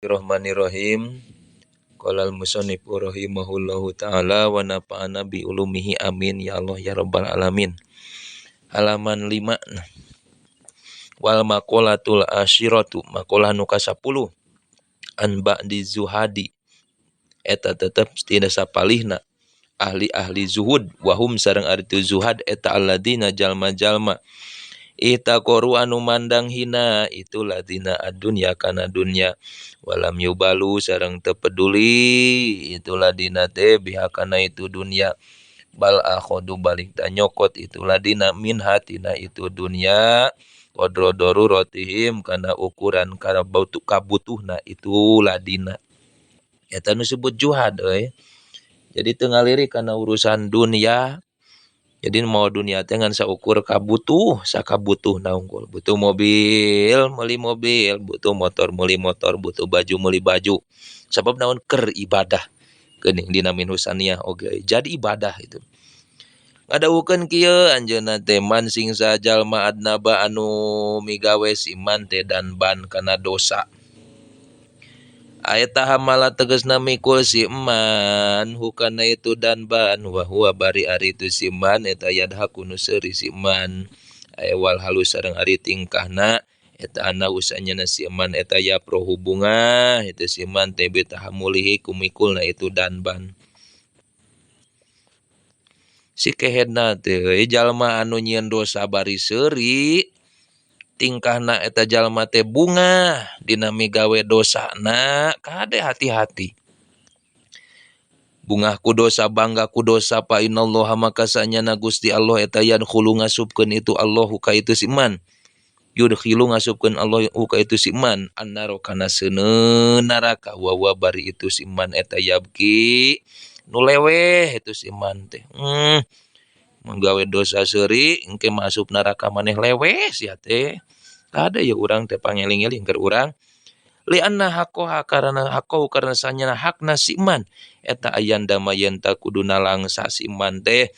Bismillahirrahmanirrahim. Qala al-musannifu rahimahullahu taala wa nafa'ana bi ulumihi amin ya Allah ya rabbal alamin. Halaman 5. Wal maqalatul asyiratu maqalah nu ka-10 an ba'di zuhadi eta tetep tina sapalihna ahli-ahli zuhud wahum sareng ari tu zuhad eta alladzina jalma-jalma ihtaqaru anu mandang hina itu ladina ad-dunya kana dunya walam yubalu sareng teu peduli itu ladina teh biha kana itu dunya bal akhodu balik ta nyokot itu ladina min hatina itu dunya qadra daruratihim kana ukuran kana kabutuhna itu ladina eta nu disebut juhad euy. Jadi teu ngalirik kana urusan dunia. Jadi mau dunia teh ngan saukur kabutuh, sakabutuhna unggul. Butuh mobil, meuli mobil, butuh motor, meuli motor, butuh baju, meuli baju. Sabab naon keur ibadah. Geuning dina minhusaniyah oge jadi ibadah itu. Ngadawukeun kieu anjeunna teh man sing sajalma adnaba anu migawe siman teh dan ban kana dosa. Ayat hamala tegasna mikul si eman hukana itu dan ban wa huwa bari ari itu si eman eta yadhaku nu seuri si eman aya wal halus sareng ari tingkahna eta ana usanyana si eman eta ya pro hubunga itu si eman teh bitahamulihi kumikulna itu dan ban si kehedna teh jalma anu nyieun dosa bari seuri tingkahna eta jalma teh bunga dina migawe dosana kade hati-hati bungah ku dosa bangga ku dosa fa innallaha maka sanyana Gusti Allah eta yadkhulu ngasupkeun itu Allahu ka itu si man yudkhilu ngasupkeun Allahu ka itu si man annaro kana seuneu neraka wa wa bari itu si man eta yabki nu leweh itu si man teh menggawe dosa seuri engke masuk neraka maneh leweh sia teh kade ya urang teh pangeling-eling keur urang li anna haqqaha karena haqqau karena sanyana hakna si man eta ayan damayen ta kudu nalangsa si man teh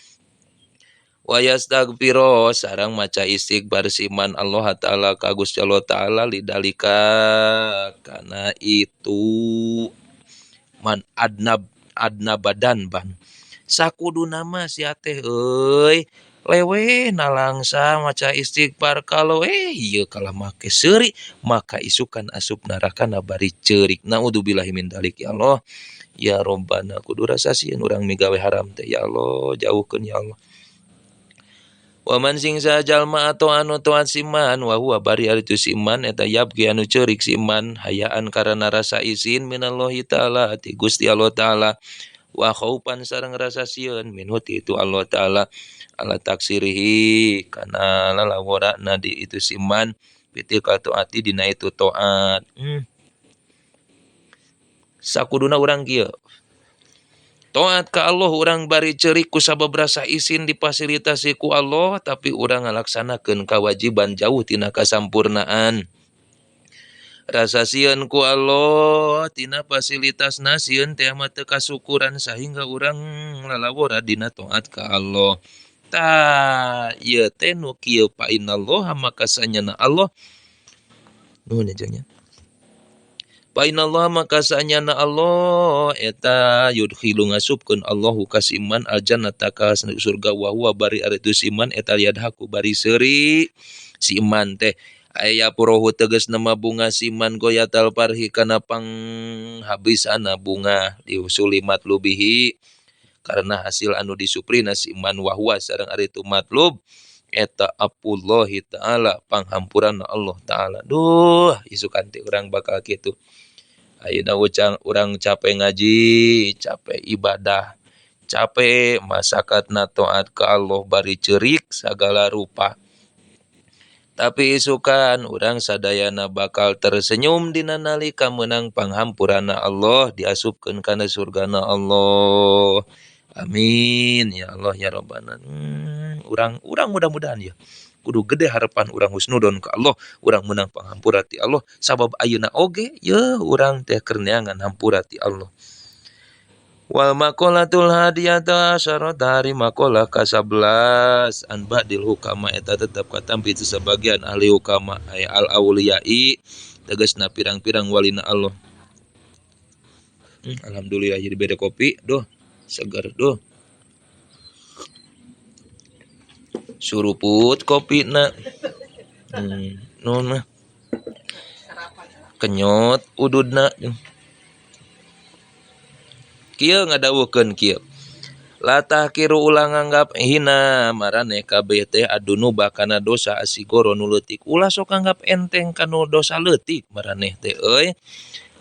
wa yastaghfiro sareng maca istighfar si man Allah taala ka Gusti Allah taala lidalika kana itu man adnab adnabadan ban sakuduna mah sia teh euy leweh nalangsa maca istighfar kalau ieu kalah make seuri maka isukan asup neraka na bari ceurik naudzubillahi min dzalik ya Allah ya Robbana kudu rasa sieun urang migawe haram teh ya Allah jauhkeun ya Allah wa man sing sajalma atau anu taat siman wa huwa bari ari tu siman eta yabki anu ceurik siman hayaan karena rasa izin minallahi taala ti Gusti Allah taala wa khaufan sareng rasa sieun minhu ti itu Allah taala ala taksirihi kana lalawara di itu siman bitilka taati dina itu taat. Sakuduna urang kieu taat ka Allah urang bari ceurik ku sabab rasa isin difasilitasi ku Allah tapi urang ngalaksanakeun kewajiban jauh tina kasampurnaan rasa sieun ku Allah tina fasilitasna sieun teh mah teu kasukuran sahingga urang lalawora dina taat ka Allah tah ieu teh nu kieu fa innallaha maka sanyana Allah nuhun nya fa innallaha maka sanyana Allah eta yudkhilu ngasupkeun Allahu ka si man aljannata ka surga wa huwa bari ari tu si man eta yadhaku bari seuri si man teh aya purohu tegas nama bunga siman goyatal parhi kana panghabisana bunga diusuli matlubihi karena hasil anu disuprina siman wahwa sareng ari tu matlub eta apullahi taala panghampurana Allah taala. Duh isukan teh urang bakal kitu ayeuna urang capek ngaji capek ibadah capek masakatna taat ka Allah bari ceurik sagala rupa tapi isukan urang sadayana bakal tersenyum dina nalika meunang panghampurana Allah diasupkeun kana surgana Allah. Amin ya Allah ya Rabbana. Urang mudah-mudahan ya kudu gede harapan urang husnudon ka Allah urang meunang panghampura ti Allah sabab ayeuna oge ye urang teh keur neangan hampura ti Allah. Wal maqalatul hadiyata asyarat hari maqalah ka-11 an ba'dil hukama eta tetep katampi itu sebagian ahli hukama ay al auliyai tegasna pirang-pirang walina Allah. Alhamdulillah jadi beda kopi, duh seger duh. Suruput kopi na. Nona. Kenyot ududna. Kieu ngadawuhkeun kieu. La tahkiru ulah nganggap hina maraneh kabeh teh adunuba kana dosa asigoro nu leutik. Ulah sok nganggap enteng kanu dosa leutik maraneh teh euy.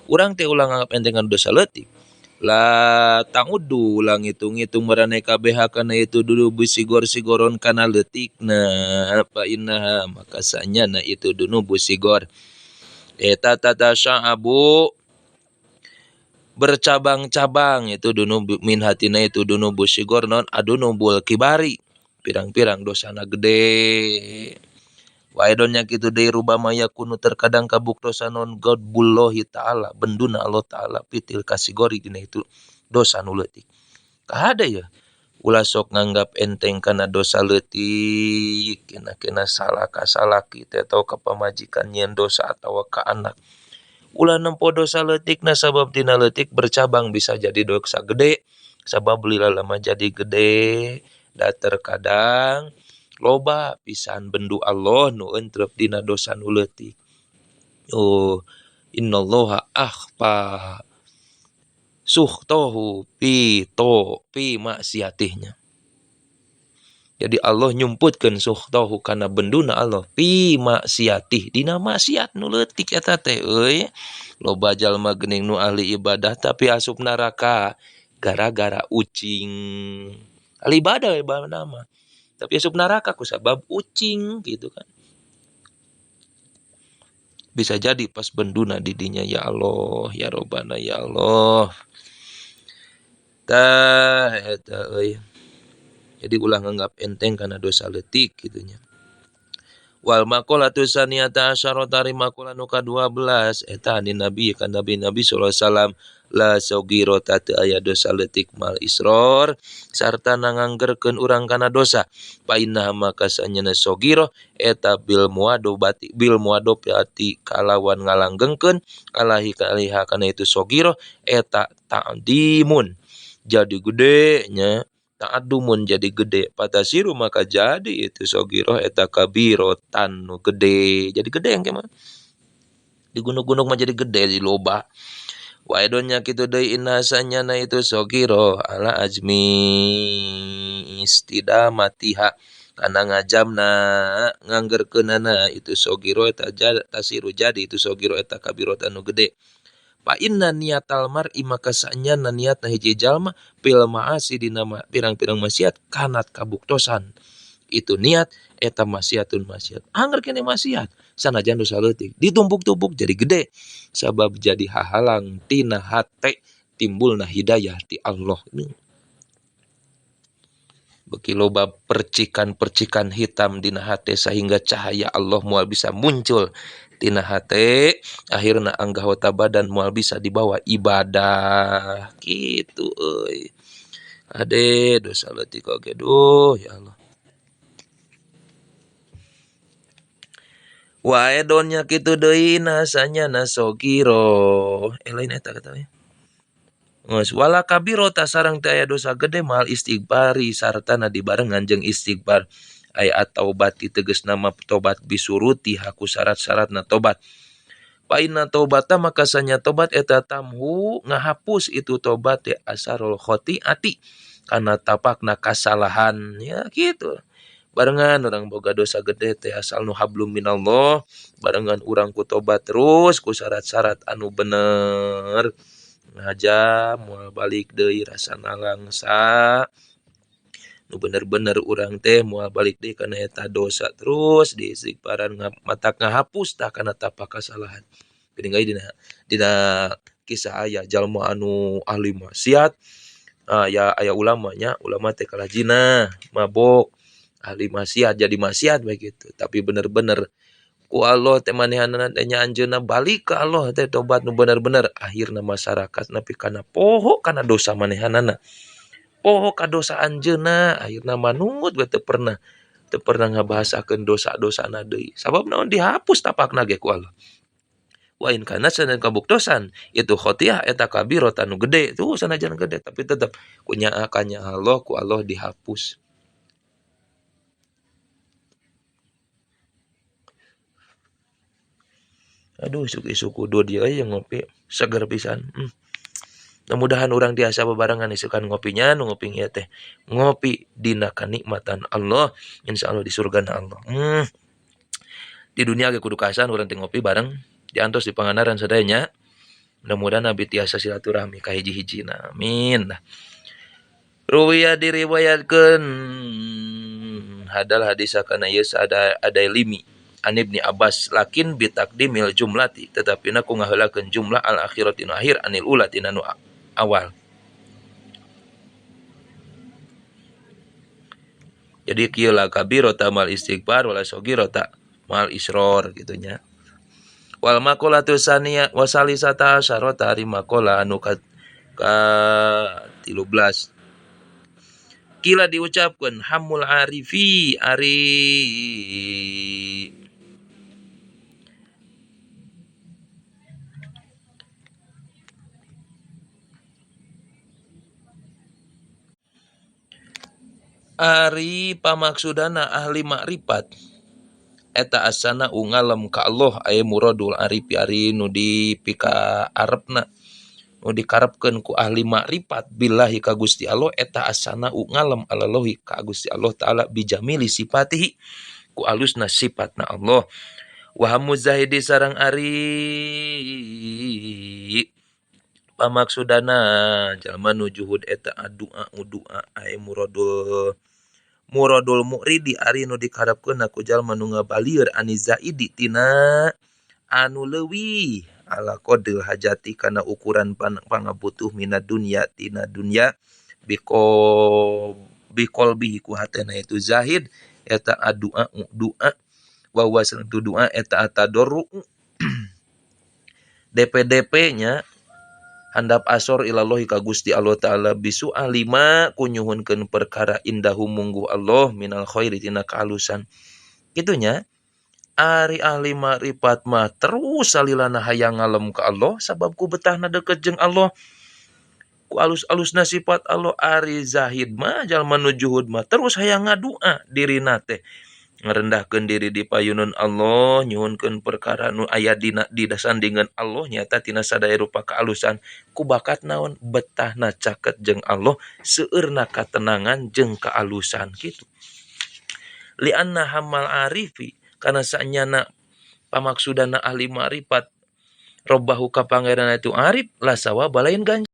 Urang teh ulah nganggap enteng kanu dosa leutik. La ta'uddu ulah ngitung-ngitung maraneh kabeh kana itu dulu bisigor-sigoron kana leutikna fa innaha maka sanyana itu dunubu sigor. Eta tatasya'abu bercabang-cabang itu dunub min hatina itu dunubu sigor non adunubul kibari pirang-pirang dosana gede. Waedonnya kitu deui rubama yakunu terkadang kabuktosan non godbullahi ta'ala benduna Allah ta'ala pitil kasigori dina itu dosa nu leutik. Kahade ya ulah sok nganggap enteng kana dosa leutik kena-kena salah ka salaki teh atau ka pamajikan nyieun dosa atawa ka anak. Ulah nempo dosa leutik na sabab tina leutik bercabang bisa jadi dosa gede sabab lila lama jadi gede da terkadang loba pisan bendu Allah nu entrep dina dosa nu leutik. Oh, innallaha akhfa suhtahu fi to fi maksiatihnya. Jadi Allah nyumputkeun suhtahu kana benduna Allah fi maksiatih dina maksiat nu leutik eta teh euy. Loba jalma geuning nu ahli ibadah tapi asup neraka gara-gara ucing. Ahli ibadah ibadah mah tapi asup neraka ku sabab ucing gitu kan. Bisa jadi pas benduna didinya ya Allah ya Robbana ya Allah. Tah eta euy. Jadi ulah nganggap enteng kana dosa leutik kitu nya. Wal maqalatu saniyata asyarata ari maqala nu ka-12 eta ani nabi ka nabi Nabi sallallahu alaihi wasallam la sagirata teu aya dosa leutik mal isror sarta nanganggerkeun urang kana dosa fa inna maka sanyana sagirah eta bil muadobati bil muadobati kalawan ngalanggengkeun alahi kaliha kana itu sagirah eta ta'dimun jadi gede nya ta'adumun jadi gede patasiru maka jadi itu sagirah eta kabirotan nu gede jadi gede yang mah digunung-gunung mah jadi gede di loba. Waedonnya kitu deui inasanyana itu sogiro ala azmi istidamatiha kana ngajamna nganggerkeunana itu sogiro eta tasiru jadi itu sogiro eta kabirotan nu gede. Fa inna niatal mar'i maka sanyana niatna hiji jalma fil ma'asi dina pirang-pirang maksiat kanat kabuktosan. Itu niat eta maksiatun maksiat. Angger kene maksiat sanajan dosa leutik ditumpuk-tumpuk jadi gede sabab jadi hahalang tina hate timbulna hidayah ti Allah. Beki loba percikan-percikan hitam dina hate sehingga cahaya Allah moal bisa muncul tina hate akhirna anggota badan moal bisa dibawa ibadah kitu euy. Ade dosa leutik oge duh ya Allah. Waedonnya kitu deui nasanya nasogiro. Lain eta katanya. Geus wala kabiro tasareng teh aya dosa gede mal istighfari sartana dibarengan jeung istighfar. Ay at-taubati tegasna mah tobat bisuruti haku syarat-syaratna tobat. Fa inna taubata maka sanya tobat eta tamhu ngahapus itu tobat teh asarul khotiati kana tapakna kasalahan ya kitu. Barengan orang boga dosa gede teh asal nu hablum minallah barengan urang ku tobat terus ku syarat-syarat anu bener ngaja moal balik deui rasana langsa nu bener-bener urang teh moal balik deui kana eta dosa terus di istighfaran matak ngahapus tah kana tapak kasalahan. Geuning deui dina kisah aya jalma anu ahli maksiat aya aya ulamanya ulama teh kalah zina mabok ahli maksiat jadi maksiat begitu tapi bener-bener ku Allah teh manehanana teh nya anjeunna balik ka Allah teh tobat nu bener-bener akhirna masyarakat nepi kana poho kana dosa manehanana poho ka dosa anjeunna akhirna manut we teu pernah ngabahasakeun dosa-dosana deui sabab naon dihapus tapakna ge ku Allah. Wa in kana sanajan kabuktosan itu khotiah eta kabiratan nu gede tuh sanajan gede tapi tetep kunya kanya Allah ku Allah dihapus. Aduh isuk-isuk kudu dia yang ngopi seger pisan. Mudah-mudahan urang tiasa bebarengan isukan ngopinya nu ngopi ieu teh ngopi dina kanikmatan Allah, insyaallah di surgana Allah. Di dunia ge kudu kasan urang teh ngopi bareng diantos di Pangandaran sadaya. Mudah-mudahan abi tiasa silaturahmi ka hiji-hijina. Amin. Nah. Ruwiya diriwayatkeun hadal hadis kana ieu ada limi an Ibni Abbas lakin bitaqdimil jumlati tetapi na ku ngaheulakeun jumlah al akhirati nu akhir anil ula tina nu awal. Jadi kieu la kabirata mal istighfar wala sagirata mal isror gitu nya. Wal maqalatu saniya wa salisata asyarata ari maqala anu ka 13. Kila diucapkeun hamul arifi ari ari pamaksudana ahli makrifat eta asana ungalem ka Allah aya muradul arifi ari nu dipika arepna nu dikarepkeun ku ahli makrifat billahi ka Gusti Allah eta asana ungalem alallahi ka Gusti Allah taala bijamili sifatihi ku alusna sifatna Allah wa hamuzahidi sareng ari pamaksudana jalma nu juhud eta doa doa aya muradul mu'ridi ari nu dikarepkeun ku jalma nu ngabalieur anizaidi tina anu leuwih ala qadril hajati kana ukuran pangabutuh mina dunya tina dunya biqolbihi ku hatena itu zahid eta doa doa wa huwa doa eta atadorru DPDP nya handap asor ilallahi ka Gusti Allah taala bisu alima kunyuhunkeun perkara indahu mungguh Allah minal khairi tina kaalusan. Kitu nya ari ahli makrifat mah terus salilana hayang ngalem ka Allah sabab ku betahna deket jeung Allah ku alus-alusna sifat Allah. Ari zahid mah jalma nu juhud mah terus hayang ngadua dirina teh ngarendahkeun diri di payunun Allah nyuhunkeun perkara nu aya dina di dasandingan Allah nyata tina sadaya rupa kaalusan ku bakat naon betahna caket jeung Allah seueurna katenangan jeung kaalusan kitu. Lianna hamal arifi kana sanyana pamaksudana ahli ma'rifat robbahu ka pangeran itu arif la sawaba lain ganjaran.